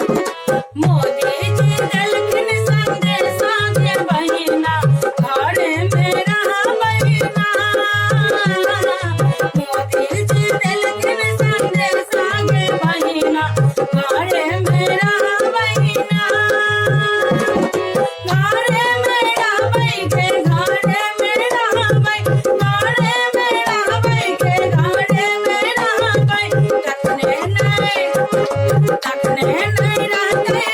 मोदी जी देलखिन संदेशा गे बहिना, घरे मे रहबै ना। मोदी जी देलखिन संदेशा गे बहिना, घरे मे रहबै ना। घरे मे रहबै गे, घरे मे रहबै, घरे मे रहबै गे, घरे मे रहबै। तखने नहि, तखने नहि रहतै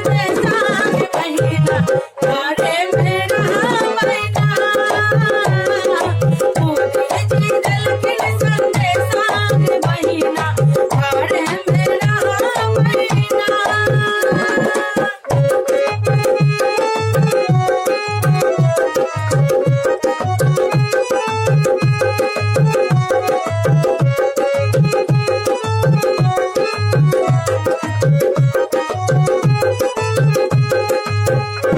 देशा गे बहिना, घरे मे रहबै ना। मोदी जी देलखिन संदेशा गे बहिना, घरे मे रहबै ना।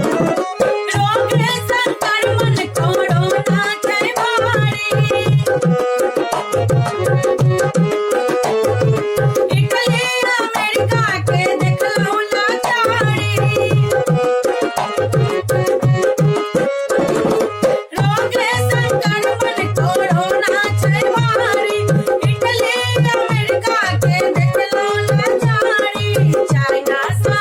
रोग संक्रमण कोरोना छै भारी, इटली अमेरिका के देखलहुँ लाचारी। रोग संक्रमण कोरोना छै भारी, इटली अमेरिका के देखलहुँ लाचारी। चाइना सँ,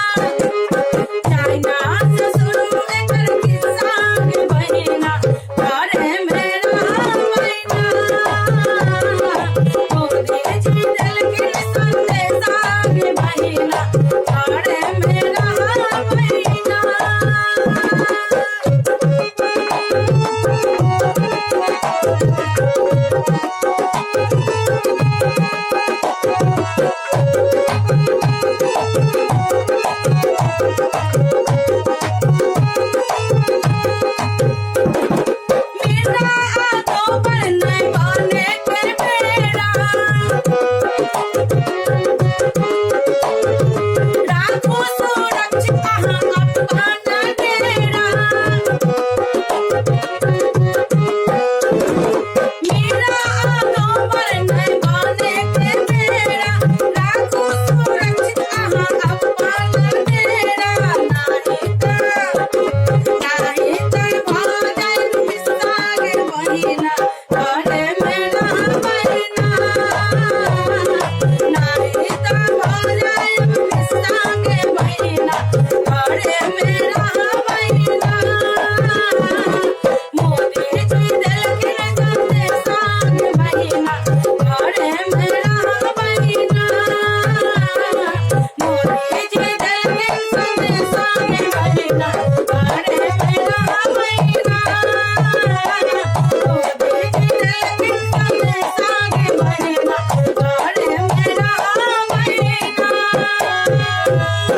चाइना सँ शुरू एकर खिस्सा गे बहिना, घरे मे रहबै ना। मोदी जी देलखिन संदेशा गे बहिना, घरे मे रहबै ना। मेरा गोबर नहीं बने के बेरा, राखू सुरक्षित अहाँ अपन डेरा। मेरा गोबर नहीं बने के बेरा, राखू सुरक्षित अहाँ अपन डेरा। नाही तऽ, नाही तऽ भऽ जायत खिस्सा गे बहिना, घरे मे रहबै ना। नाही तऽ भऽ जायत खिस्सा गे बहिना, घरे मे